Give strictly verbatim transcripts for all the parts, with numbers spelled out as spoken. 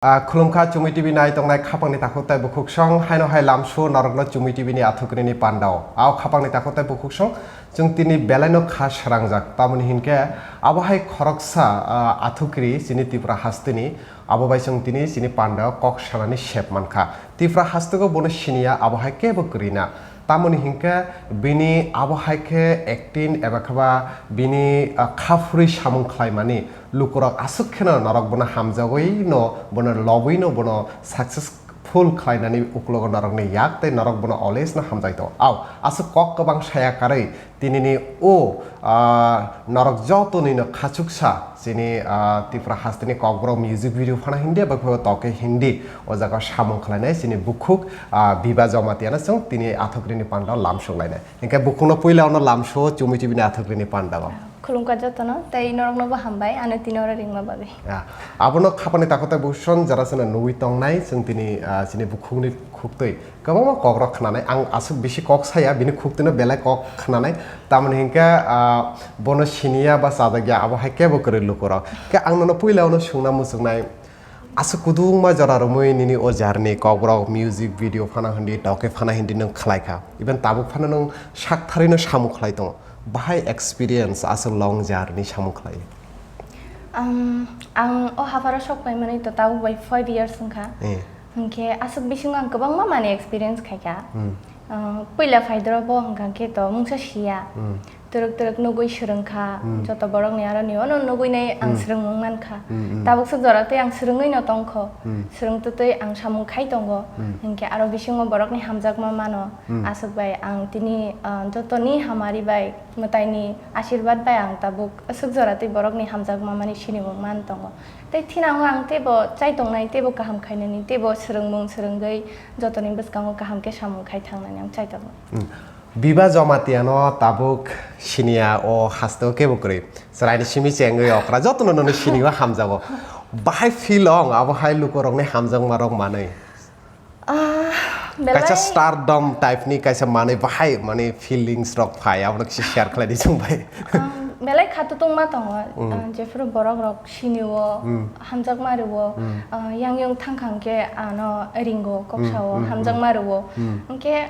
Ah, khulumkha Chumui T V nai tongnai khapangni takhuk tei bukhuksong, haino hai lamsu norokno Chumui T V ni athukrini pandao. Ao khapangni takhuk tei bukhuksong chwng tini belaino kha srangjak. Tamoni hinkhe abo hai khoroksa, ah, athukri chini Tripura hasteni, abo bai chwng tini chini pandao kok sanani sep mankha. Tripura hasteo bono siniya abo hai kebo kwrwi na. Tamoni hinkhe bini abo hai khe acting eba kheba bini, ah, kha phurwi samung khlaimani lukurok aswk kheno norok bono hamjagwi no, bono lobwi no, bono successful khlainani uklogo norokni yak tei norok bono always no hamjai tongo. Ao, aswk kok kwbang saya karwi tinini o, ah, norok jotoni no khachuksa chini, ah, Tripura hasteni Kokborok music video phano hindi eba khebo toke hindi o jaga samung khlainai chini bukhuk, ah, Biba Jamatia no chwng tini athukrini pandao lamsuk lainai. Hinkhe bukhukno puila ono lamsu Chumui T V ni athukrini pandao. Khulumkha jotono, tei noroknobo hambai, ano tini oro ringma bagwi. Ya, abono khapani takhuk tei bukhuksong jara sano nugwi tongnai, chwng tini, ah, chini bukhukni khuktwi kwbangma kokrok khnanai. Ang aswk bisi kok saya, bini khuktwino belai kok khnanai. Tamoni hinkhe, ah, bono siniya ba chajakya, abo hai kebo kwrwi lukurok. Khe ang nono puila ono swngna muchungnai, aswk kwdwngma jora romwi nini o journey, Kokborok music video phano hindi, toke phano hindi nwng khlaikha. Even tabuk phano nwng saktharwino samung khlai tongo. Bahai experience aswk long journey samung khlai? Um, ang o hapharo sok paimani to tabuk bai five years wngkha. Eh. Hinkhe aswk bisingo ang kwbangma manwi experience khaikha. Hmm. Uh, puila phaidoro bo hwnkha khe to mungsa siya. Hmm. Twrwk twrwk nugwi swrwngkha, hmm, joto borokni aroni ono nugwinai ang, hmm, swrwngmung mankha. Hmm, hmm. Tabuk swk jora tei ang swrwngwi no tongkho. Hmm. Swrwng twtwi ang samung khai tongo. Hmm. Hinkhe aro bisingo borokni hamjakma mano. Hmm. Aswk bai ang tini, ah, jotoni hamari bai mwtaini asirwad bai ang tabuk aswk jora tei borokni hamjakma mani sinimung man tongo. Tei thinango ang teibo chai tongnai, teibo kaham khainani, teibo swrwngmung swrwngwi jotoni bwskango kaham khe samung khai thangnani ang chai tongo. Hmm. Biba Jamatia no tabuk siniya o hasteo kebo kwrwi. Chwraini simi chengwi okra jotono nono siniyo hamjago. Bahai feel ong abo hai lukurokni hamjakmarok manwi? Ah, kaisa belai stardom type ni kaisa manwi bahai mani feelings rok phai, abono kisa share khlai di chwng bai. Um, belai kha tutungma tongo, mm, ah, jephuru borok rok sini o, mm, hamjakma rwo, mm, ah, yang yang thang khang khe ano ringo, mm, koksa o, mm, hamjakma rwo. Mm. Hwnkhe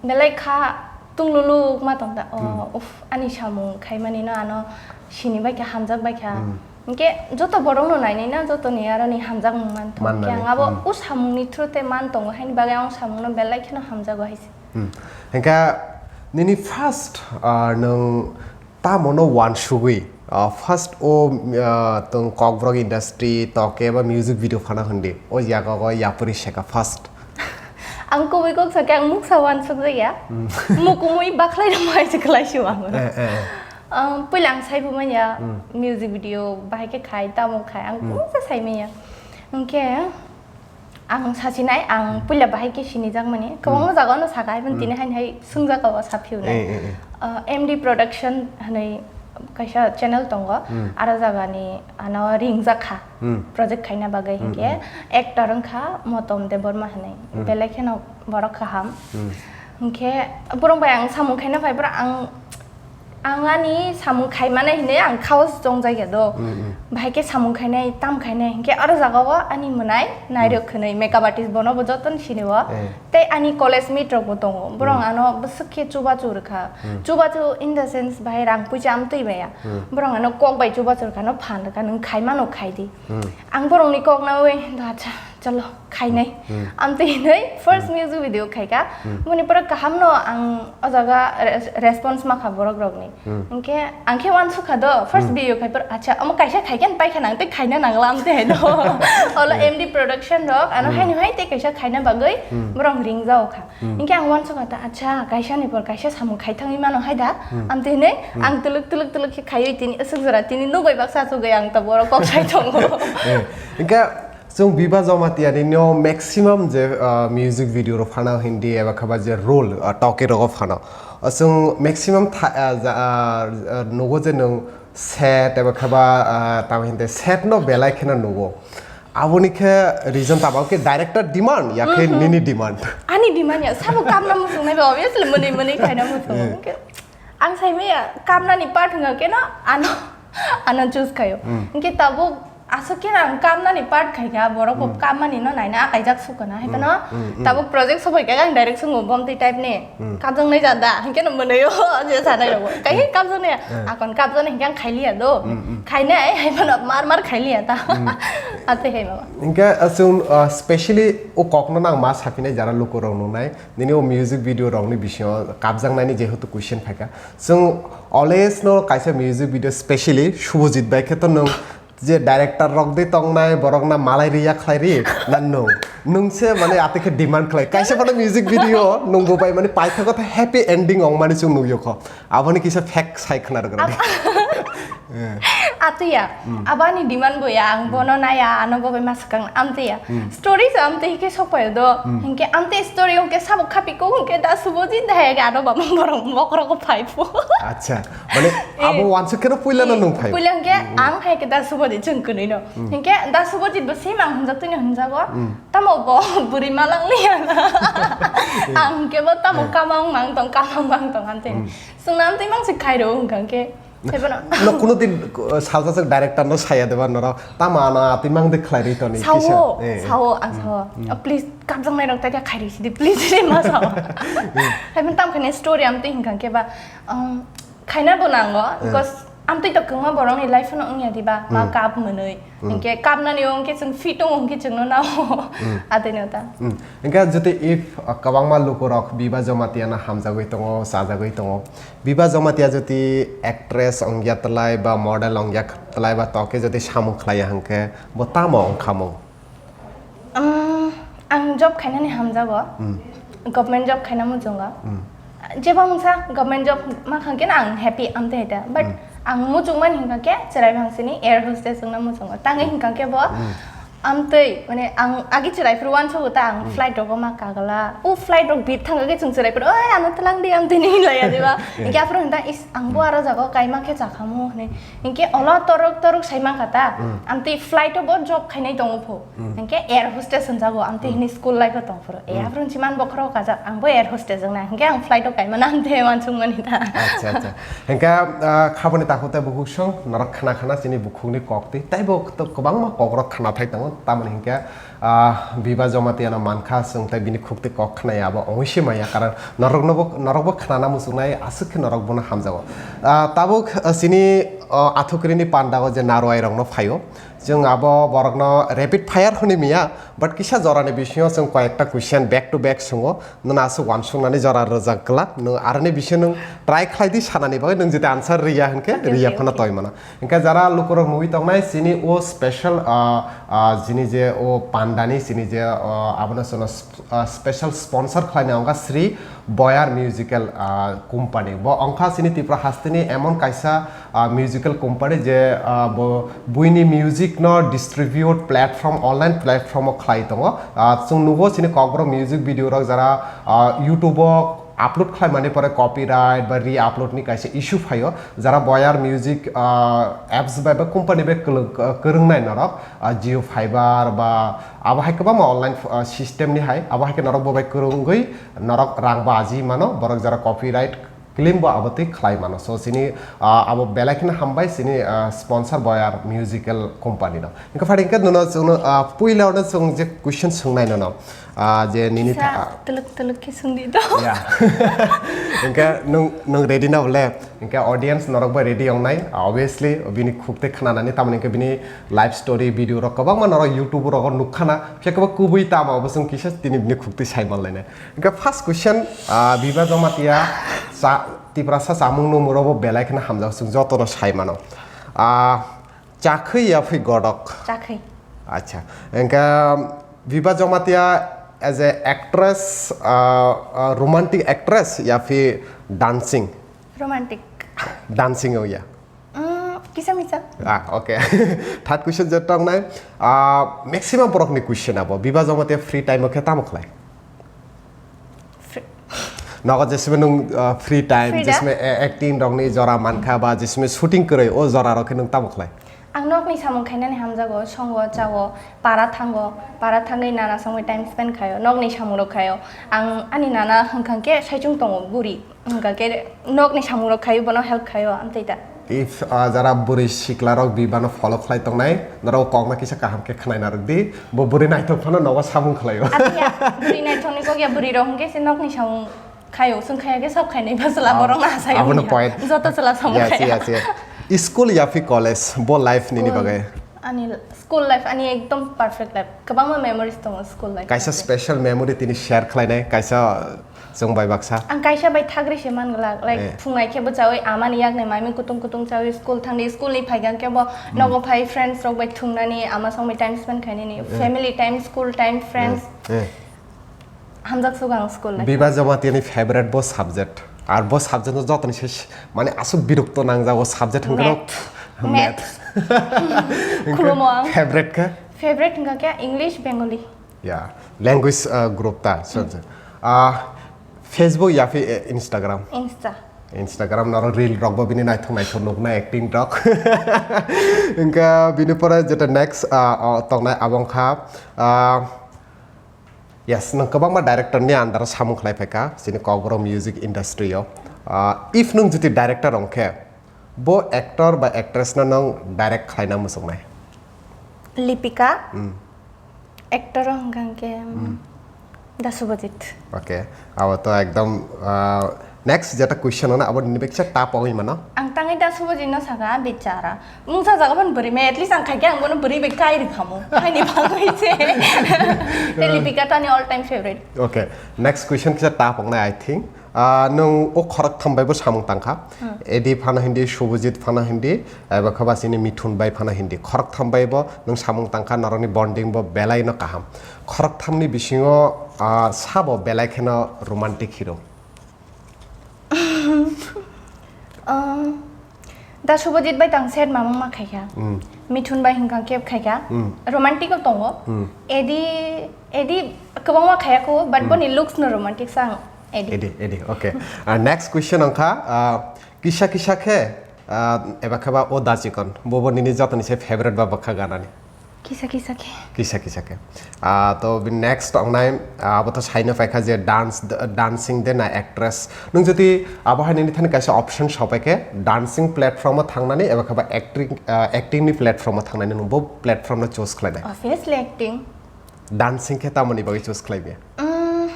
belai kha tungluluk ma tong da, o, mm, uff, ani samung khaimani no ano sini bai kha, hamjak bai kha. Mm. Hwnkhe joto borok no nainai na, joto ni aro ni hamjakmung man tongo. Mannani, hwnkhe ang abo, mm, o samung ni through te man tongo, haini bagwi ang o samung no belai kheno hamjago hai se. Hmm. Hwnkhe nini first, ah, nwng tamo no uansugwi, ah, first o, ah, tong Kokborok industry toke ba music video phano hindi, o yago go yapri seka first? Ang kubui kok sakhe ang muksa uansuk jakya. Hmm. Mukumui bakhlai rwmai se khlai se ang. Eh, eh, eh. Um, puila ang sai bo manya, hmm, music video bahai khe khai, tamo khai, ang, hmm, kungsa sai manya. Hwnkhe ang sasinai, ang, hmm, puila bahai khe sinijak mani, hmm, kwbangma jaga no sakha, even, hmm, tini haini hai swngjak o saphiu nai. Eh, eh, eh. Uh, M D Production hwnwi kaisa channel tongo, hmm, aro jaga ni ano ringjak kha, hmm, project khaina bagwi, hmm, hinkhe, hmm, actor wngkha Motom Debbarma hwnwi, hmm, belai kheno borok kaham. Hmm. Hinkhe borok bai ang samung khaina phai, borok ang Ang ani samung khaimani hinwi ang khao chongjak ya do. Mm, mm. Bahai khe samung khainai, tam khainai, hinkhe aro jaga o ani mwnai Nairok, mm, hwnwi makeup artist, bono bo joto ni sini o. Eh. Tei ani college mate rok bo tongo. Borok, mm, ano bwswk khe chubachu rwkha. Mm. Chubachu in the sense bahai rang puisa amtwi maya. Mm. Borok ano kok bai chubachu rwkha, no phan rwkha, nwng khaimano khai di. Mm. Ang borok ni kok naui, acha, chalo. Khainai. Hmm. Amtwi hinwi first, hmm, music video khaikha. Hmm. Boni pore kaham no ang o jaga res-, response makha borok rokni. Hmm. Hinkhe ang khe uansukha do, first, hmm, video khai por, acha, omo kaisa khaikhe paikha nang tei khaina nangla amtwi hai do. Olo, hmm, M D Production rok, ano, hmm, haino hai tei kaisa khaina bagwi, hmm, borok ringjao kha. Hmm. Hinkhe ang uansukha ta, acha, kaisa ni por kaisa samung khai thangwi mano hai da, hmm, amtwi hinwi, hmm, ang tuluk tuluk tuluk khe khaiwi tini aswk jora tini nugwi baksa achugwi ang ta borok kok sai tongo. Eh, hinkhe Chwng Biba Jamatia ni no maximum je, ah, music video rok phano hindi eba khaba je role, ah, toke rogo phano. Ah, chwng maximum tha-, ah, ja-, ah, ah, nugo je nwng set eba khaba, ah, tamo hinte set no belai kheno nugo. Aboni khe reason tamo khe director demand ya khe, mhm, nini demand? Ani demand ya, sabo kamna muchung nai ba, obviously mwnwi mwnwi khaina muchung. Eh. Ang sai maya kamna ni part hwnga khe no ano, ano choose khaio. Hmm. Hinkhe tabuk Aswk khe ang kamnani part khaikha, borok bo kamani no naina akaijak sukana, hai phano tabuk project sobai kha ang direction bo bomtwi type ni. Kajang nai jada, hinkhe no mwnwi o, je sanai rok. Kai kajang nai, akon kajang nai hinkhe ang khailiya do. Khainai, hai phano mar mar khailiya ta. Ate hai baba. Hinkhe aswng, ah, specially o kokno nang ma saphinai jara lukurok nungnai. Nini o music video rokni bisingo kapjaknani jehetu question phaikha. Chwng always no kaisa music video specially Subhajit bai khe to nwng je director rok de tongnai borok na malai riya khlai ri na nwng. Nwng se mane ate khe demand khlai. Kaisa phano music video nwng bo bai mane paithago tha happy ending ong mani chwng nugyo kho. Aboni kisa fact sai khna rwgwrang. Atuya, abani demand bo ya, ang bono naya, ano bo bai ma swkang amteya. Story sa amte hike sok payo do, hinke amte story hingke sabo khapi ko hingke da subo jin da haya ano baba borok mokro ko phai po. Acha, mane abo wansa kero puila no nung phai. Puila hingke ang hai ke da subo di chwng kunui no. Hingke da subo di bo se mang hunjak tuni hunjago. Tamo bo buri malang liya na. Ang hingke bo tamo kamang mang tong, kamang mang tong ante. Sung nam te mang se khairo hingke. Tei bono. No kuno din, uh, salsa sek director no saya deba norok. Tama na ati mang de khlai ri toni. Sao, kisa. Eh, eh. Sao, ang sao. Please, kabjang nai rok tei khairi sidi, please, sidi ma sao. Hai pun tam khane story am tei hinkha khe ba, um, khaina bo nango, because am tei to kwma borok ni life no wngya diba, ma kap mwnwi. Hinkhe kapnani wngkhe chwng fit tongo hinkhe chwngno nao. Atwino ta. Hinkhe jotoi if, uh, kwbangma lukurok Biba Jamatia no hamjagwi tongo, chajagwi tongo. Biba Jamatia jodi actress wngya tlai ba model wngya tlai ba toke jodi samung khlaiya hinkhe bo tamo wngkhamung? Um, ang job khainani hamjago. Government job khaina muchungo. Jeba mungsa government job ma khangkhe na ang happy amte heta. But ang muchungmani hinkha khe chwrai bhangsini air hostess wngna muchungo. Tangwi hinkha khe bo amtwi, mane, ang agi chwrai phuru uansugo ta ang flight rogo ma kagala. O flight rok bit thangkha khe chwng chwrai phuru, "Oi, ano twlang di," amtwi ni hinlaiya diba? Hinkhe aphuru hinta is ang bo aro jago kaima khe chakhamu hwnwi. Hinkhe olo torok torok sai mankha ta. Amtwi flight o bo job khainai tongo pho. Hinkhe air hostess hwnjago, amtwi hini school life o tong phuru. E, aphuru chiman bokhorok kajak, ang bo air hostess wngna. Hinkhe ang flight o kaimana amtwi uansukmani ta. Acha, acha. Hinkhe, ah, khaboni takhuk tei bukhuk song norok khna khna chini bukhukni kok twi. Teibo to kwbangma kokrok khna thai tongo. Tamoni hinkhe, ah, Biba Jamatia no mankha chwng tei bini khuk twi kok khnaya abo ongwi se maya. Karon norokno bo, norokbo khnana muchungnai aswk khe norok bono hamjago. Ah, tabuk, ah, chini, oh, athukrini pandao je narwai rokno phaio. Chwng abo borokno rapid fire hwnwi miya, but kisa jorani bisingo chwng koyekta question back to back swngo, nwng aswk uansuknani jora rwjak glak, nwng aroni bisingo nwng try khlai di sanani bagwi, nwng jete answer riya hinkhe riya phano toi mano. Hinkhe jara lukurok nugwi tongnai chini o special, ah, ah, chini je o pandani chini je, ah, abono chwngno sp-, ah, special sponsor khlaina wngkha Sri Boyar Musical, ah, Company. Bo wngkha chini Tripura hasteni emon kaisa ah, musical company je, ah, bo buini music no distribute platform, online platform o khlai tongo. Ah, chwng nugo chini kokborok music video rok jara, ah, YouTube o upload khlai mani pore copyright ba re-upload ni kaisa issue phaio. Jara Boyar Music, ah, apps bai ba company bai kwlwng, ah, kwrwngnai norok, ah, Jio Fiber ba abo hai kwbangma online, ah, system ni hai, abo hai khe norok bo bai kwrwngwi norok rang baji mano, borok jara copyright claim bo abo twi khlai mano. So, chini, ah, abo belai kheno hambai chini, ah, sponsor Boyar Musical Company no. Hinkhe phari hinkhe nono chwngno, ah, puila ono chwng je question swngnai nono, ah, je nini tha- Sa tuluk tuluk khe swngdi do. Ya. Hinkhe nwng, nwng ready na bole? Hinkhe audience norok bai ready wngnai. Obviously, bini khuk tei khnanani tamoni hinkhe bini life story video rok kwbangma norok YouTube rogo nukkhana. Phiya khe bo kubui tamo abo chwng kisa tini bini khuk twi sai manlainai. Hinkhe first question, ah, Biba Jamatia cha-, Tiprasa chamung nungmung rokbo belai kheno hamjak, chwng jotono sai mano. Ah, chakhwi ya phwi godok? Chakhwi. Acha. Hinkhe Biba Jamatia as a actress, ah, ah, romantic actress ya phi dancing? Romantic. Dancing o ya. Mm, kisa misa. Ah, okay. Third question je tongnai, ah, maximum borokni question abo, Biba Jamatia free time o khe tamo khlai? Free- Nogo jesme nung, ah, free time, Free da? Jesme, eh, acting rokni jora mankha ba jesme shooting kwrwi o jora rok khe nung tamo khlai? Ang nokni samung khainani hamjago, songo, chao, para thango, para thangwi nana samwi time spend khaio, nokni samung rok khaio. Ang ani nana hwnkha khe saichung tongo, buri. Hwnkha khe nokni samung rok khaio, bono help khaio, amtwi ta. If ah, jara bwrwi siklarok bibano follow khlai tongnai, norok kokno kisa kaham khe khwnaina rwdi, bo bwrwi naithok phano nogo samung khlaio. Atia, bwrwi naithokni kok ya bwrwi rok hwnkhe se nokni samung khaio, chwng khaya khe sok khainai ba chwla Ah, borok na asai abono wngya. Point. Joto chwla samung Yes, khaya. Yes, yes. School ya phi college, bo life nini School. Bagwi? Ani school life ani ekdom perfect life. Kwbangma memories tongo school life. Kaisa special memory tini share khlainai, kaisa chwng bai baksa. Ang kaisa bai thagri se man glak, like Eh. phungai khe bwchawi amani yakni maimui kutung kutung chawi school thangdi, school ni phaigang khe bo Hmm. nogo phai friends rok bai thungnani, ama song bai time spend khainani, Eh. family time, school time, friends. Eh. Eh. Hamjak sugo ang school life. Biba Jamatia ni favorite bo subject. Ar bo subject no jotoni se mane aswk birokto nangjago subject hwnkhe no Math. Math. Math. Hwnkhe Khulumo ang. Favorite khe? Favorite hwnkha khe English, Bengali. Ya, language uh, group ta. So, so. Uh, Facebook ya phi eh, Instagram? Insta. Instagram naro reel rok bo bini naithok naithok nukna acting rok. Hwnkhe bini pore jeta next uh, uh, tongnai abong kha. Uh, Yes, nwng kwbangma director ni under o samung khlai phaikha, chini Kokborok music industry o. Ah, if nwng jiti director wngkhe, bo actor ba actress no nwng direct khlaina muchungnai? Lipika, Hmm. Actor o hwnkha khe, Hmm. Da Subhajit. Okay, abo to ekdom ah, Next jeta question ono abo nini bai kisa tough wngwi mano. Ang tangwi Da Subhajit no saka bichara. Mungsa jaga phano bwrwi mai, at least ang khaikhe ang bono bwrwi bai kai rwkhamu. Haini bagwi se. Te Lipika to ani all time favorite. Okay. Next question kisa tough wngnai I think. Ah, nwng o khoroktham bai bo samung tangkha. Hmm. Edi phano hindi, Subhajit phano hindi, eba khe ba chini Mithun bai phano hindi. Khoroktham bai bo nwng samung tangkha, norokni bonding bo belai no kaham. Khoroktham ni bisingo ah, sabo belai kheno romantic hero? Um, Da Subhajit bai tang set mamung ma khaikha. Mm. Mithun bai hwnkha khe khaikha. Mm. Romantic o tongo. Mm. Edi, edi kwbangma khaya kho, but Mm. boni looks no romantic sang edi. Edi, edi, okay. Ah, next question wngkha, ah, kisa kisa khe, ah, eba khe ba o da chikon, bobo nini jotoni se favorite ba bwkha ganani. Kisa kisa khe. Kisa kisa khe. Ah, to bini next tongnai, ah, abo to saino paikha je dance, dancing de na actress. Nwng jodi abo hai nini thani kaisa option sopai khe dancing platform o thangnani eba khe ba acting, ah, acting ni platform o thangnani nwng bo platform no choose khlainai? Obviously acting. Dancing khe tamoni bagwi choose khlai biya? Mm,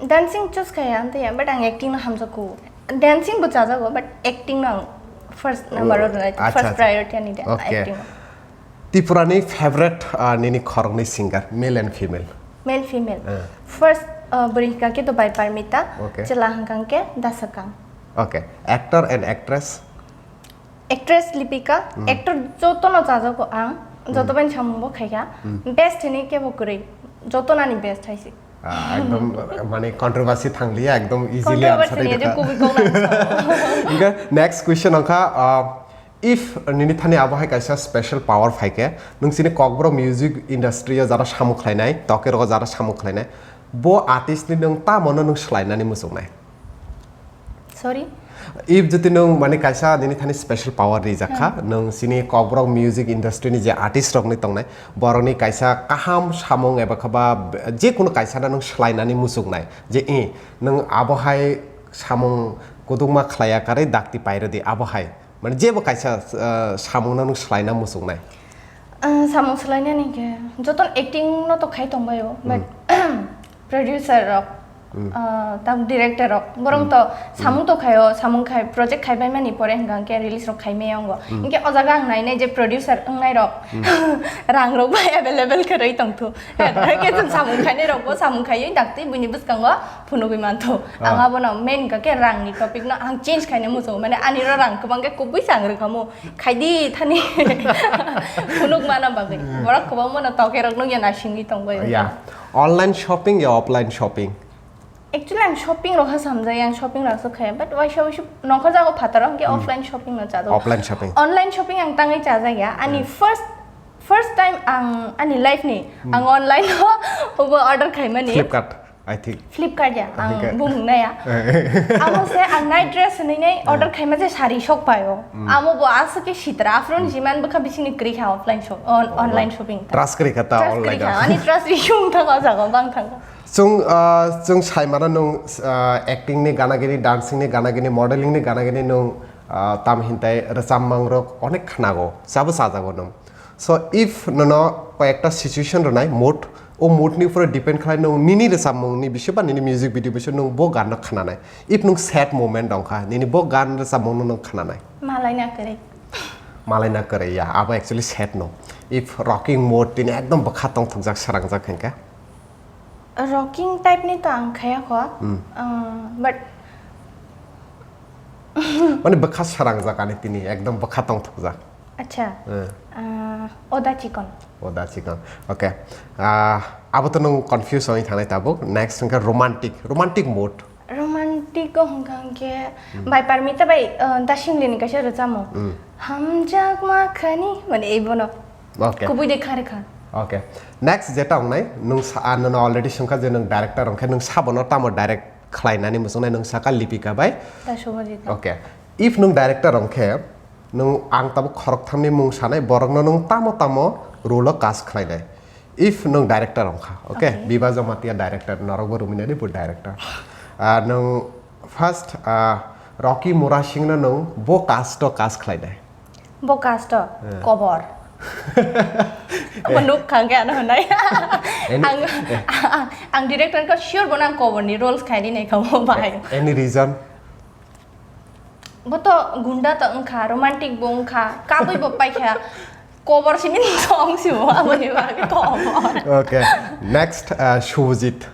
dancing choose khlaiya, amtwi ya, but ang acting no hamjakgo. Dancing bo chajago, but acting no ang first number o rwnai, Acha, first acha. Priority ani de-, Okay. Acting. Tripura ni favorite, ah, nini khoroknwi singer, male and female? Male, female. Eh. First, ah, bwrwi hwnkha khe Dubai Parmita, Okay. Chwla hwnkha khe Dasakang. Okay. Actor and actress? Actress Lipika, Hmm. Actor jotono chajago ang, Hmm. joto bai samung bo khaikha. Hmm. Best hinwi kebo kwrwi, jotonani best hai se. Ah, ekdom, mane controversy thangliya, ekdom easily Controversy answer ni rwkha. Kubui kok nang sao. Hingke next question wngkha, ah, if nini thani abo hai kaisa special power phaikhe, nwng chini Kokborok music industry o jara samung khlainai, toke rogo jara samung khlainai, bo artist ni nwng tamo no nwng swlainani muchungnai? Sorry? If jodi nwng mane kaisa nini thani special power rijak kha, Hmm. Nwng chini Kokborok music industry ni je artist rok ni tongnai, borok ni kaisa kaham samung eba khe ba je kunu kaisa no nwng swlainani muchungnai, je i nwng abo hai samung kudukma khlaiya karwi dakti pairwdi abo hai, mane jebo kaisa, ah, samung no nwng swlaina muchungnai. Ah, samung swlainani khe joto acting no to khai tongbaio, but Hmm. Producer rok, Hmm. ah, tam director rok, borok Hmm. to Hmm. samung to khaio, samung khai, project khai bai mani pore hwnkha khe release rok khai maya wngo. Hmm. Hinkhe o jaga ang nainai je producer wngnai rok, Hmm. rang rok bai available khe rwi tongthu. Hwnkhe chwng samung khainai rok bo samung khaiwi daktwi buini bwskango phunugwi manthu. Ah. Ang abono main hwnkha khe rang ni topic no ang change khaina muchungo. Mane ani ro rang kwbang khe kubui se ang rwkhamu. Khaidi thani phunuk mana bagwi. Hmm. Borok kwbangma no toke rok nukya naisingwi tongbai. Ya. Online shopping ya offline shopping? Actually, ang shopping rok ha samjai, ang shopping rok so khaya. But waisa waisa nongkhor jago phataro, hwnkhe Hmm. offline shopping no chajak. Offline shopping. Online shopping ang tangwi chajak ya. Ani Hmm. first, first time ang ani life ni, Hmm. ang online o obo order khaimani. Flipkart. I think. Flipkart ya, ang Hingke. Bumung naya. Amo se ang night dress hinui nai Hmm. order khaima je sari sok paio. Hmm. Amo bo aswk khe sitra, aphuru Hmm. jiman bwkha bisingni kwrwi kha offline shop, on-, Oh, online wow. Shopping ta. Trust kwrwi kha ta Trust online kwrwi kha, o. Ani trust issue wng thang o jaga bang thang. Chwng, ah, chwng sai mano nwng, ah, acting ni gana gini, dancing ni gana gini, modeling ni gana gini nwng, ah, tam hintai rwchapmang rok onek khnago, chabo chajago nung. So if nono koyekta situation rwnai mood, o mood ni upore depend khlai nung nini rwchapmung ni bisingo ba nini music video bisingo nung bo gan no khnanai. If nung sad moment dongkha, nini bo gan rwchapmung no nung khnanai. Malai na kwrwi. Malai na kwrwi ya, abo actually sad no. If rocking mood tini ekdom bwkha tongthokjak, srangjak hinkhe. Rocking type ni to ang khaya kho. Hmm. Uh, but Mane bwkha srangjak ani tini, ekdom bwkha tongthokjak. Acha. Eh. Uh, Oda Chikon. Oda Chikon. Okay. Ah, abo to nung confuse oi thangnai tabuk. Next hwnkhe romantic. Romantic mood. Romantic o hwnkha hwnkhe Hmm. Bai Parmita bai, uh, Dasingli ni kaisa rwchapmung. Hmm. Hamjakma khani, mane ebono. Okay. Kubui de kha rwkha. Okay. Next jeta wngnai, nung sa, ah, nono already swngkha je nung director wngkhe nung sabono tamo direct khlainani muchungnai nung saka Lipika bai. Da Subhajit. Okay. If nung director wngkhe, nung ang tabuk khorok thamni mung sanai, borokno nung tamo tamo role o cast khlainai. If nung director wngkha, okay? Okay. Biba Jamatia director, norokbo Ruminani bo director. Ah, nung first, ah, Rocky Murasingno nung bo cast o cast khlainai. Bo cast o Eh. Kobor. Bo nuk khang khe ano hwnai. Any- Ang, eh. ang, ang director ko sure bo nang Kobor ni roles khai ri nai kha mo bai. Any reason? Bo to gunda to wngkha, romantic bo wngkha, kabui bo paikha. Kobor simi tong si bo abo ni bagwi Kobor. Okay. Next, uh, Shubhajit.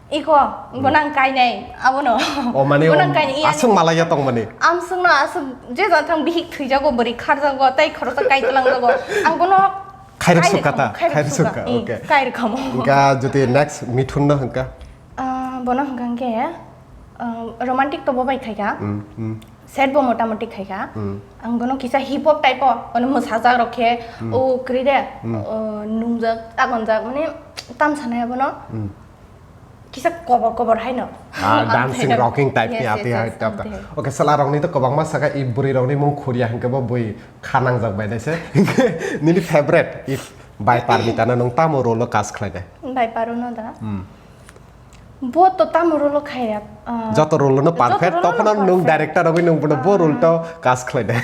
Iko, bo nang kainai, abono. O mane Bo nang kainai, iya. Aswk malaya tong mani. Amswkno aswk je jathang bihik thwijago, bwrwi kharjago, tei khoroksa kaitwlangjago. Ang bono Khairok kairok sukha ta, khairok khairok sukha, sukha, eh, okay. Kairok kamo. Ga jodi next Mithun no hwnkha? Ah, bono hwnkha hwnkhe, ah, romantic to bo bai khaikha. Hmm, hmm. Sad bo motamoti khaikha. Hmm. Ang bono kisa hip hop type o, bono mwsajak rok khe, Hmm. o kwrwi de, Hmm. o nungjak, tagonjak, mane tam sanai abono. Hmm. Kisa kobor kobor haino. Ah, Ang dancing, khaina. Rocking type ni Yes, ati yes, hai yes, tap tap. Ang khe. Okay, sala rokni to kwbangma saka i bwrwi rokni mung khuriya hinkhe bo bui kha nangjak bai naise. Nini favorite if bai Parmita no nung tamo role o cast khlai de? Bai Paru no da. Hmm. Bo to tamo role o khaiya. Ah, Joto role no joto perfect, role no tophano nung perfect. Director rogwi nung bono bo role to cast khlai de.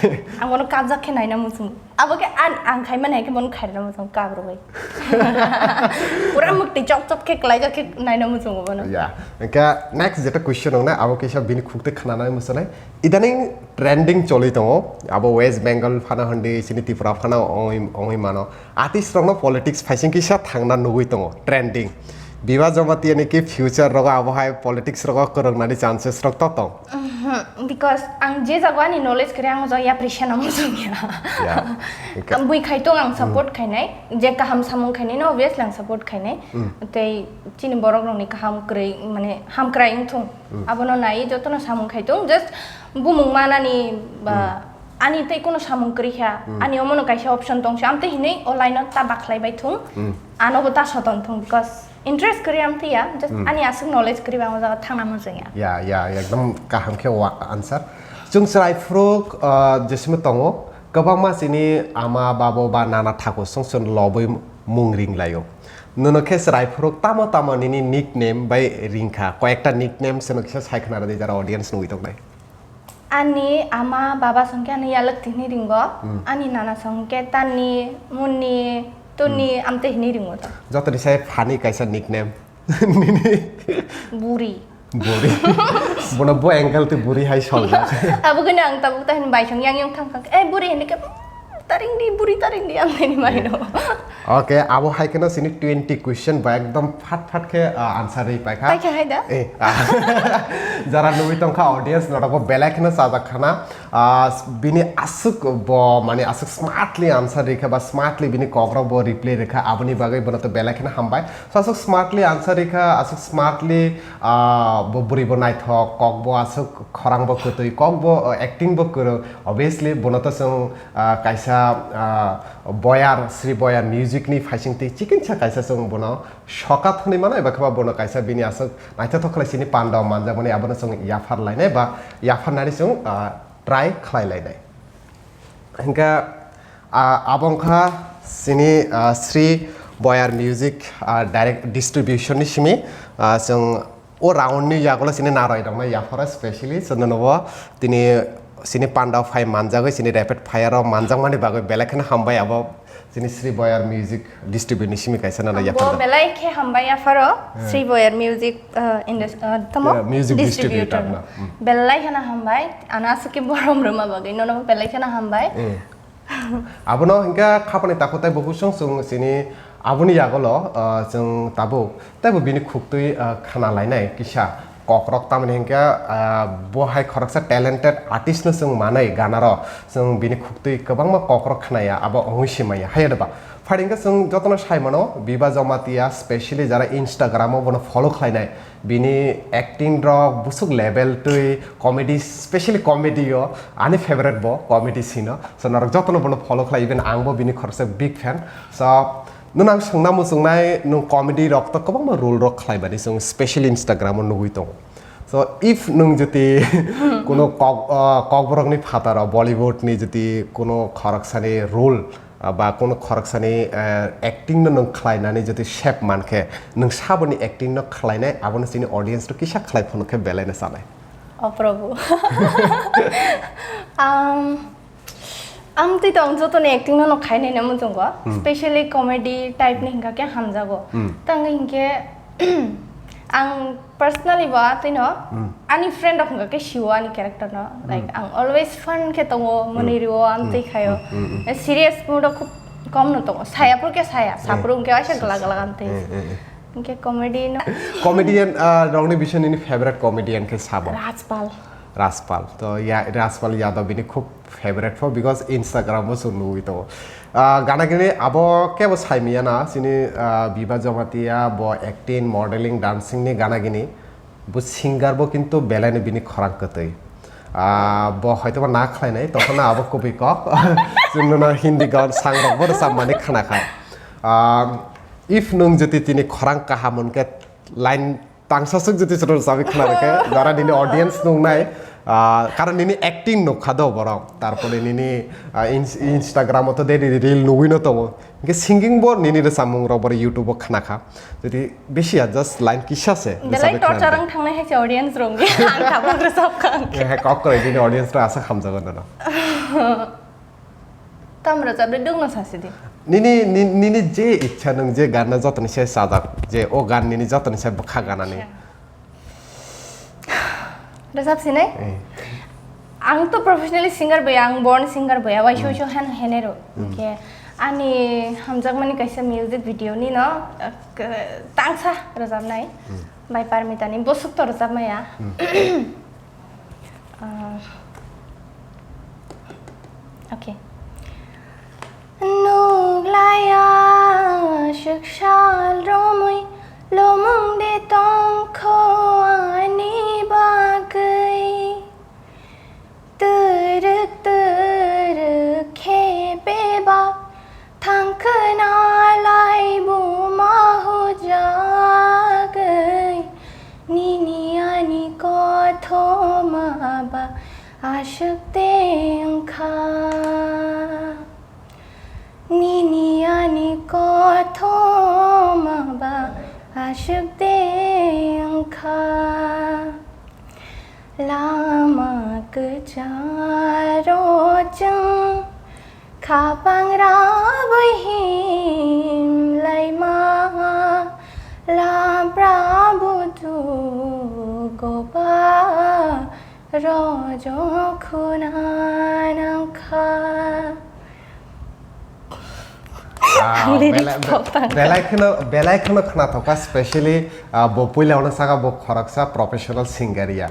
Ang bono kabjak khe naina muchung. Abo khe an, ang khai mani hai khe bono khairokna muchung kabroi. Pura mukti chop chop khe klaijak khe naina muchungo bono. Ya. Hwnkhe next jeta question wngnai, abo kisa bini khukte khwnanai muchunai. Idaning trending choli tongo. Abo West Bengal phano hwndi, chini Tripura phano ongwi, ongwi mano. Artist rokno politics phaising kisa thangna nugwi tongo. Trending. Biba Jamatia ni ki future rogo abo hai politics rogo kwrwng nani chances rok to tong. Mhm, because ang je jago ani knowledge kwrwi ang o jaga yapri sena muchung ya. Ya, okay. Ang bui khai tong ang Hmm. support khainai, je kaham samung khainai no obviously ang support khainai. Hmm. Tei chini borok rokni kaham kwrwi mane hamkrai wngthung. Hmm. Abono nai jotono samung khai tong, just bumung manani ba Hmm. ani tei kono samung kwrwi kha, Hmm. ani omono kaisa option tong se, amtwi hinwi o line o ta bakhlai bai thung, Hmm. ano bo ta soton thung, because interest kwrwi amtwi ya, just Hmm. ani aswk knowledge kwrwi ba ang o jaga thangna muchung ya. Ya, ya, ekdom kaham khe wa answer. Chwng chwrai phuru, ah, jesima tongo, kwbangma chini ama, babo ba nana thakur song song lobwi mung ring laio. Nono khe chwrai phuru tamo tamo nini nickname bai ring kha, koyekta nickname se no kisa sai khna rwdi jara audience nugwi tongnai. Ani ama baba song khe ani yalwk tini ringo, Hmm. ani nana song khe Tani, Muni, Tuni, Hmm. amtwi hinwi ringo to. Jotoni sai funny kaisa nickname. Nini? Buri. Buri. Bono bo angle twi buri hai soljak. Abo khe ang tabuk ta hin bai song yang yang thang thang. Eh, buri hinwi khe, "Taring di, buri taring di," ang nini mai no. Okay, abo hai kheno sini twenty question ba ekdom phat phat khe, ah, answer ri paikha. Paikha hai da? Eh, ah. Jara nugwi tongkha audience, norok bo belai kheno chajak khana. Ah, bini aswk bo, mane aswk smartly answer rikha ba smartly bini kok rok bo reply rikha, aboni bagwi bono to belai kheno hambai. So aswk smartly answer rikha, aswk smartly, ah, bo bwrwi bo naithok, kok bo aswk khorang bo kwtwi, kok bo, ah, acting bo kwrwng. Obviously bono to chwng, ah, kaisa, ah, Boyar, Sri Boyar music ni phaising twi chikinsa kaisa chwng bono sokat hwnwi mano, eba khe ba bono kaisa bini aswk naithothok khlai sini panda o manjakmani, abono chwng yaphar lainai ba yaphar nani chwng, ah, try khlai lainai. Hingkhe, ah, abo wngkha sini, ah, Sri Boyar Music, ah, direct distribution ni simi, ah, chwng o round ni yagulo sini naroi rok no yapharo specially chwng no bo tini chini panda phai manjagwi, chini rapid fire o manjakmani bagwi belai kheno hambai abo chini Sri Boyar Music Distribute ni simi kaisa nana. Bo yapharjak belai khe hambai apharo, Sri Boyar Music, uh, indus-, uh, tamo? Yeah, music distributor distributor no. Belai kheno hambai, ano aswk khe borom rwma bagwi, nono belai kheno hambai. Abono hinkhe khapani takhuk tei bukhuk song chwng chini aboni yagolo, ah, chwng tabuk teibo bini khuktwi, ah, khna lainai kisa kokrok, tamoni hinkhe, ah, bo hai khoroksa talented artist no chwng manai ganaro, chwng bini khuktwi kwbangma kokrok khnaya, abo wngwi simaya, hai da ba? Phai hinkhe chwng jotono sai mano, Biba Jamatia, specially jara Instagram o bono follow khlainai, bini acting rok busuk level twi, comedy, specially comedy o ani favorite bo comedy scene o. So norok jotono bono follow khlai, even ang bo bini khoroksa big fan. So nwng ang swngna muchungnai, nwng comedy rok to kwbangma role rok khlaimani chwng specially Instagram o nugwi tongo. So if nwng jodi kuno kok, ah, kokborokni phataro Bollywood ni jodi kuno khoroksani role, ah, ba kuno khoroksani, eh, acting no nwng khlainani jodi sep mankhe, nwng saboni acting no khlainai, abono chini audience no kisa khlai phunuk khe belai no chanai. Oh, Prabhu. Um, ang twi tong jotoni acting no, no khainai na muchungo. Specially comedy type ni hinkha khe hamjago. Tang hinkhe ang personally bo atwi no ani friend rok hinkha khe siwo ani character no. Like, ang always fun khe tongo, mwnwi rwo, amtwi khayo. Eh, serious mood o khub kom no tongo. Saya phuru khe saya, sa phuru hinkhe waisa glak glak amtwi. Hinkhe comedy no. Comedian, ah, rokni bising nini favorite comedian khe sabo? Rajpal. Rajpal. To ya, Rajpal Yadav bini khub favorite pho, because Instagram o chwng nugwi tongo. Ah, gana gini abo kebo sai manya na, chini, ah, Biba Jamatia bo acting, modeling, dancing ni gana gini. Bo singer bo kintu belai ni bini khorang kwtwi. Ah, bo hoito ba na khlainai, tokhono abo kubui kok. Chwng nono Hindi gan sang rok bo rwchap mani khna kha. Ah, if nwng jodi tini khorang kaham hwn khe line tangsa swk jodi chwng rwchapwi khna rwkhe, jara nini audience nungnai, ah, karon nini acting nukha do borok, tarpore nini, ah, ins-, Instagram o to daily reel nugwi no tongo, hinkhe singing bo nini rwchapmung rok bo YouTube o khna kha, jodi bisi ya just line kisa se belai rwchapwi khna torture rwkhe. Ang thangnai hai se audience rok ang tabuk rwchap kha ang khe. He kok kwrwi nini audience rok asa hamjago nono. Tam rwchapdi, dwngno sasi di. Nini, ni-, nini je ichha, nwng je ganna jotoni se sajak, je o gan nini jotoni se bwkha ganani. Acha. Rwchap sinai? Eh. Ang to professionally singer bwya, ang born singer bwya, waisa waisa han henero. Hinkhe ani hamjakmani kaisa music video ni no, eh, k-, tangsa rwchapnai. Bai Parmita ni bwswk to rwchapmaya. Ah, okay. Nuglaiya swk sal romwi lomong de tongkho ani bagwi. Twrwk twrwk khe bebak thangkhwna lai buma hujagwi. Nini ani kothoma ba aswk de wngkha. Nini ani kothoma ba aswk de wngkha. Lama kwcharo chwng khapang rabwi himlaima. Labra budu goba rojo khuna nangkha. Ah, ang lyrics belai, thok tang belai kheno, belai kheno khna thok kha, specially, ah, bo puila ono saka bo khoroksa professional singer ya.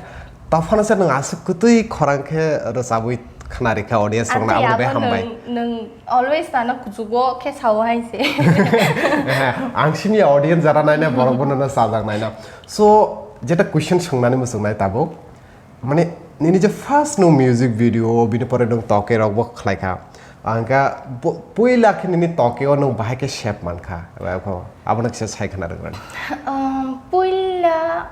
Tophano se nwng aswk kwtwi khorang khe rwchabwi khna rikha audience rokno, ang abo bai abo hambai. Nwng, nwng always tano kuchugo khe sao hai se. Ang sini audience jara naina borok bono no sajak naina. So, jeta question swngnani muchungnai tabuk. Mane, nini je first no music video, bini pore nwng toke rok bo khlai kha. Angka bo-, puila khe nini toke o nwng bahai khe sep man kha. Abo no kisa sai khna rwgwlani. Um, puila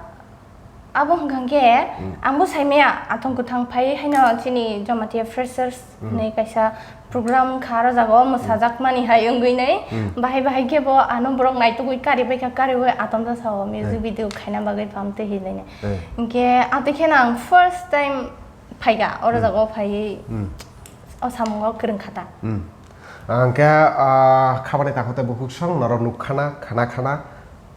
abo hwnkha khe, ang bo sai maya, atong kwthang phai haino chini Jamatia Freshers hinwi kaisa program kha, aro jaga o mwsajak mani hai wngwi nai. Bahai bahai khe bo ano borok naitugwi karibai kha, kariwi atom jasa o music video khaina bagwi pam twi hinwi nai. Hinkhe atwi kheno ang first time Phaiga, oro jaga o phaiwi o samungo kwrwng kha ta. Hwnkhe, ah, khabani takhuk tei bukhuk song norok nuk khana, khana khana.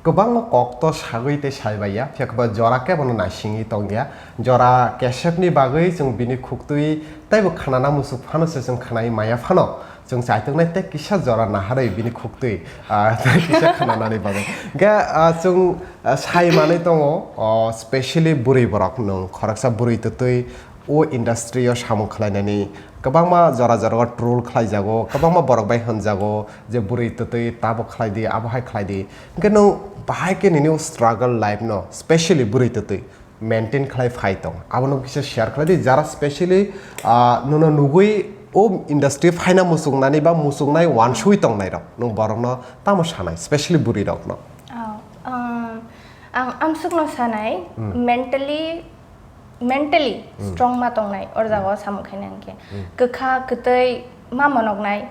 Kwbangma kok to sagwi tei sai bai ya, phiya khe ba jora kebono naisingwi tong ya. Jora kesepni bagwi chwng bini khuktwi teibo khanana musuk phano se chwng khanai maya phano. Chwng chaituknai tei kisa jora naharwi bini khuktwi, ah, tei kisa khananani bagwi. Hwnkhe, ah, chwng, ah, sai manwi tongo, oh, specially bwrwi borok nwng khoroksa bwrwi twtwi o industry o samung khlainani kwbangma jora jora o troll khlaijago, kwbangma borok bai hwnjago je bwrwi twtwi tabo khlai di, abo hai khlai di. Hwnkhe nwng bahai khe nini o struggle life no specially bwrwi twtwi maintain khlai phai tong. Abono kisa share khlai di, jara specially, ah, nono nugwi o industry phaina muchungnani ba muchungnai wansugwi tongnai rok. Nwng borokno tamo sanai, specially bwrwi rokno? Oh, um, ang amsukno sanai, mentally, mentally strong ma tongnai, oro jaga o samung khaina hwnkhe. Kwkha, kwtwi ma monoknai,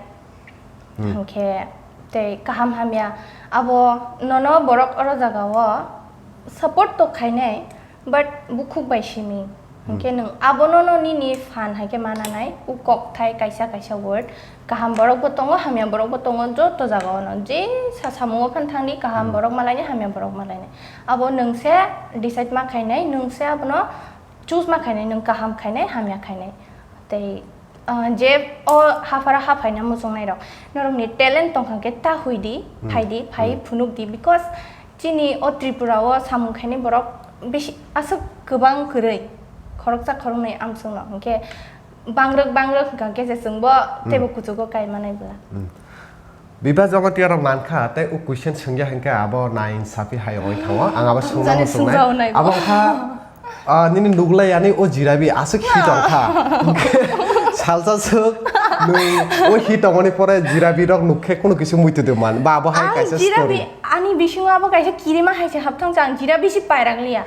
hwnkhe tei kaham hamya. Abo nono borok oro jaga o support to khainai, but bukhuk bai simi. Hwnkhe nwng abono no nini phan hai khe mananai, u kok thai kaisa kaisa word. Kaham borok bo tongo, hamya borok bo tongo, joto jaga o no. Je sa samungo phan thangdi, kaham borok malainai, hamya borok malainai. Abo nwng se decide ma khainai, nwng se abono choose ma khainai, nwng kaham khainai, hamya khainai. Tei, ah, je o hapharo haphaina muchungnai rok, norokni talent tongkha khe ta hui di, phai di, phai phunuk di, because chini o Tripura o samung khainai borok bisi aswk kwbang kwrwi, khoroksa khoroknwi amsukno, hwnkhe bangrwk bangrwk hwnkha khe se chwngbo teibo kuchugo kai manai bwla. Biba Jamatia rok mankha, tei o question swngya hinkhe abo nainsapi hai oi thango. Ang abo swngna jani muchungnai. Swngjaonai bo. Abo wngkha, ah, nini nuglai ani o jirabi aswk hit wngkha. Salsa swk nwng o hit wngmani pore jirabi rok nukkhe kunu kisa muitu de man. Ba abo hai kaisa story. Ang jirabi ani bisingo abo kaisa kirima hai se hapthang chang jirabi si pairang liya.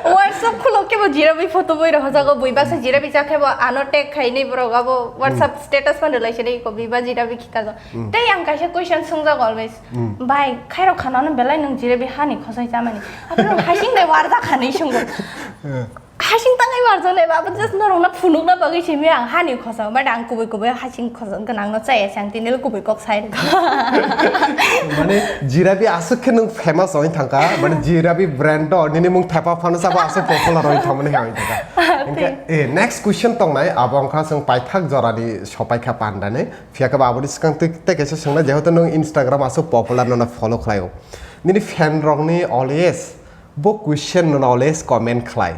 WhatsApp khulok khe bo jirabi photo boi rok hojago, bui baksa jirabi cha khe bo ano tag khainai borok abo WhatsApp status man rwlai se ko biba jirabi khikago. Tei ang kaisa question swngjago always, "Bai, khairok khana no belai nwng jirabi hani khosai chamani. Abo nwng hasing bai warjak hani?" Swnggo. Hasing tangai warjaknai ba, abo just norokno phunukna bagwi simi ang hani khosa, but ang kubui kubui hasing khosa gwnangno chaya se, ang tini kubui kok sai rwkha. Mane jirabi aswk khe nwng famous oi thangkha, mane jirabi brand o nini mung thepa phano sabo aswk popular oi thangmani hai oi thangkha. Hwnkhe, eh, next question tongnai, abo wngkha chwng paithak jorani sopaikha pandani, phiya khe ba aboni swkang twi tei kaisa swngnai, jehetu nwng Instagram aswk popular nono follow khlaio. Nini fan rokni always bo question nono always comment khlai.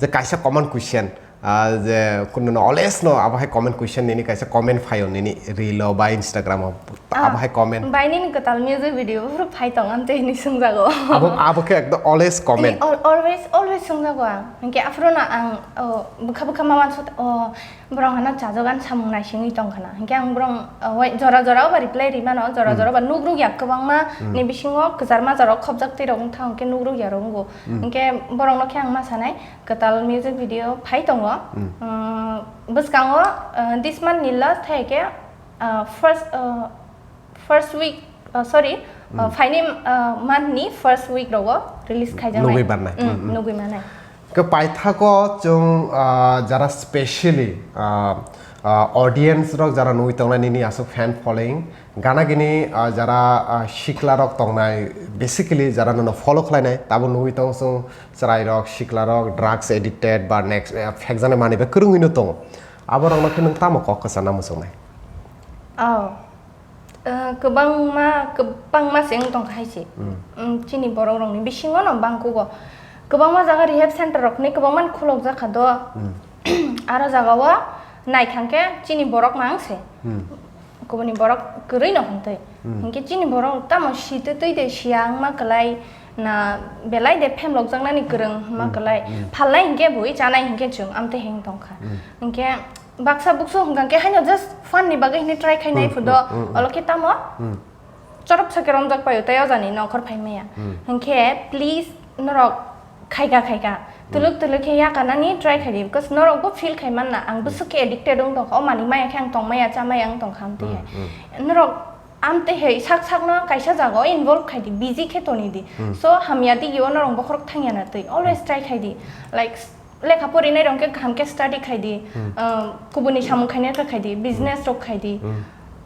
Je kaisa common question, ah, je kununo always no abo hai common question nini kaisa comment phaio nini reel o ba Instagram o, ah, abo hai comment. Bai nini kwtal music video phuru phai tong am tei hinwi swngjago. Abo, abo khe ekdom always comment. Al-, always, always swngjago ang. Hinkhe aphuru no ang, oh, bwkha bwkha ma wansuk, oh, borok hano chajok ani samung naisingwi tong khna. Hinkhe ang borok, oh, wai-, jora jora o ba reply ri mano, jora jora o ba nugruk ya kwbangma ni bisingo kwchar majra rok khopjak twi rok wng thang hinkhe nugruk ya rok wngo. Hinkhe borok no khe ang ma sanai, kwtal music video phai tongo. Mm, bwskango, uh, this month ni last hai khe, uh, first, uh, first week, uh, sorry, uh, phaini, uh, month ni first week rogo release khaijaknai. Nugwi barnai. Mm, nugwi manai. Khe paithago chwng, uh, jara specially, uh, uh, audience rok jara nugwi tongnai nini aswk fan following, gana gini, ah, jara, ah, sikla rok tongnai, basically jara nono follow khlainai, tabuk nugwi tongo chwng chwrai rok, sikla rok, drugs addicted ba next, eh, phekjaknai manwi bai kwrwngwi no tongo. Abo rok no khe nwng tamo kok kwchana muchungnai? Oh. Eh, kwbangma, kwbangma se wng tongkha hai se. Mm, chini borok rokni bisingo no bangkugo. Kwbangma jaga rehab center rok hinwi kwbangma no khulokjak kha do. Aro jaga o naithang khe chini borok mang se. Kubuni borok kwrwi no hwntwi. Hinkhe chini borok tamo sitwi twi de siya wngma kwlai na belai de phemlokjaknani kwrwng wngma kwlai. Phalnai hinkhe bui chanai hinkhe chwng amtwi heng tongkha. Hinkhe baksa buksu hwnkha khe haino just fun ni bagwi hinwi try khainai phudo. Olo khe tamo chorop sake romjak paio tei o jani nokhor phai maya. Hinkhe please norok khaika khaika. Tuluk tuluk khe yakarnani try khaidi, because norok bo feel khai manna, ang bwswk khe addicted wng tongkha, o manwi maya khe ang tongmaya chamaya wng tongkha amtwi hai. Norok amtwi hai sak sakno kaisa jagao involve khaidi, busy khe tonidi. So hamya digio norok bokhorok thangya na twi, always try khaidi, like, lekha porinai rok khe kaham khe study khai di, ah, kubuni samung khainai rok khai di, business rok khai di.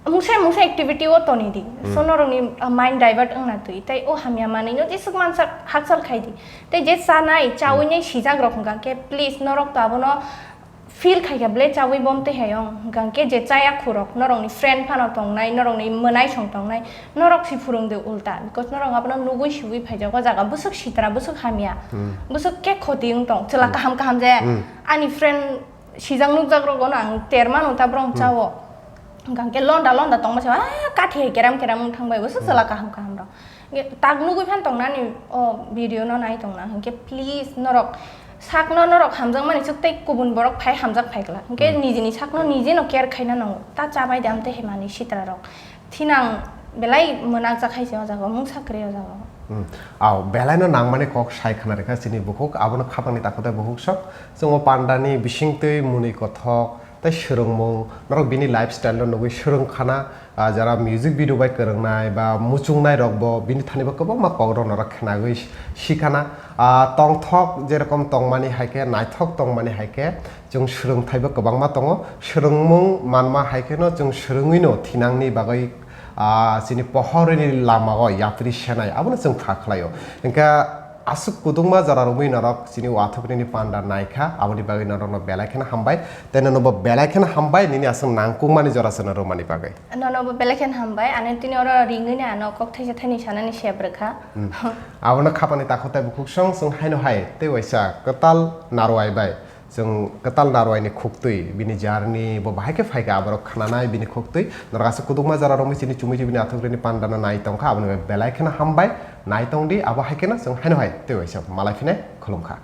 Mungsa mungsa activity o toni di. So norokni, ah, mind divert wngna twi. Tai o hamya manwi no jesuk mansa hakchal khai di. Tai je chanai, chawi nai sijak rok hwnkha khe please norok to abono feel khai kha ble chawi bom tei hai ong. Hwnkha khe je chaya khurok norokni friend phano tongnai, norokni mwnai song tongnai, norok si phurung de ulta. Because norok abono nugui sibui phaijak o jaga bwswk sitra, bwswk hamya, bwswk khe khoti wng tong. Chwla kaham kaham je ani friend sijak nukjak rogo no ang ter mano ta borong chao. Hwnkha khe londa londa tongma se, ah, kathi hai keram keram wng thang bai, bwswk chwla kaham kaham rok. Hwnkhe tak nugui phan tongnani o video no nai tongna, hwnkhe please norok sakno norok hamjakmani swk tei kubun borok phai hamjak phai glak. Hwnkhe nijini sakno nijeno care khaina nango. Ta chabai de amtwi hai manwi sitra rok. Thinang belai mwnakjak hai se o jaga o, mungsa kwrwi o jaga o. Hmm. Aw, belai no nangmani kok sai khna rikha chini bukhuk, abono khapangni takhuk tai bukhuk sok. Chwng o pandani bisingtwi mwnwi kothok tei swrwngmung, norok bini lifestyle no nugui swrwng khana, ah, jara music video bai kwrwngnai ba muchungnai rok bo bini thani bo kwbangma kok rok norok khnagwi sikhana. Ah, tongthok jerokom tongmani hai khe, naithok tongmani hai khe, chwng swrwngthai bo kwbangma tongo. Swrwngmung manma hai kheno chwng swrwngwi no thinangni bagwi, ah, chini pohorni lama o yapri senai, abono chwng kha khlaio. Hwnkhe aswk kudukma jora romwi norok chini wathukrini panda naikha, aboni bagwi norokno belai kheno hambai. Tei nono bo belai kheno hambai, nini aswk nangkukmani jora se no romani bagwi. Nono bo belai kheno hambai, ani tini oro ringwi ni ano kok thaisa thaini sanani sep rwkha. Hmm. Abono khapani takhuk tai bukhuk song, chwng haino hai tei waisa kwtal narwai bai. Chwng kwtal narwai ni khuktwi bini journey bo bahai khe phaikha, aborok khnanai bini khuktwi. Norok aswk kudukma jora romwi chini chumui chumui ni athukrini panda no nai tongkha, aboni bai belai kheno hambai, nai tongdi, abo hai kheno chwng haino hai tei waisa malai phinai khulumkha.